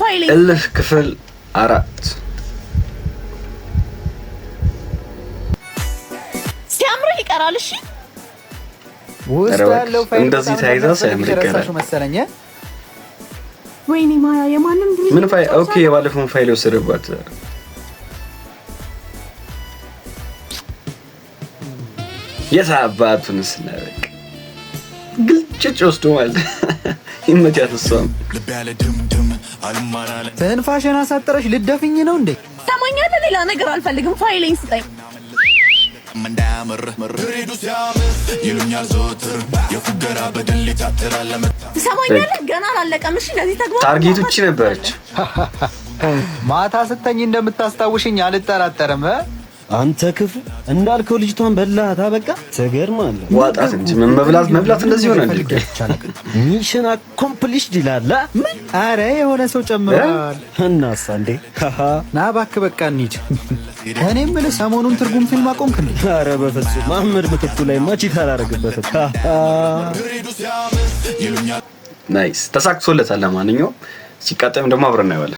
ፋይሌን እልህ ክፍል 4። ሲያምርህ ይቀራል። እሺ። ውስጥ ኧረ እባክሽ፣ ያለው ፋይል እንደዚህ በጣም ተያይዛ እንደሚያስፈልግሽ ሳያምር ይቀራል። የረሳሽው መሰለኝ እ? ወይኔ ማያ፣ የማንም ድርጅት ምን ፋይል? Okay፣ የባለፈውን ፋይል የወሰደባት። የት አባቱን ስና በቃ ግልጭጭ ወስዶ ማለት ይመቻት። እሷም ትንፋሽን አሳጥረሽ ልደፍኝ ነው እንዴ? ሰማኛለህ? ሌላ ነገር አልፈልግም። ፋይሌን ስጠኝ። እንዳያምር ድሬዱ ሲያምር ይሉኛል ዘወትር የፉገራ በድል ይታትራል ለመታ ትሰማኛለህ? ገና አላለቀም። እሺ፣ ለዚህ ተግባር Target ኡ እቺ ነበረች። ማታ ስተኝ እንደምታስታውሽኝ አልጠራጠርም እ? አንተ ክፉ፣ እንዳልከው ልጅቷን በላታ። በቃ ትገርማለህ። ዋጣት እንጂ ምን መብላት መብላት እንደዚህ ሆነ እንዴ? Mission accomplished ይላል። አ? ምን? አረ የሆነ ሰው ጨምሯል። እናሳ እንዴ? ና እባክህ በቃ እንሂድ። እኔ የምልህ ሰሞኑን ትርጉም ፊልም አቆምክ እንዴ? አረ በፍጹም፣ መሐመድ ምትኩ ላይ cheat አላረግበትም። ድሬዱ ሲያምር ይሉኛል። Nice፣ ተሳክቶለታል። ለማንኛውም ሲቃጠም ደግሞ አብረን እናየዋለን።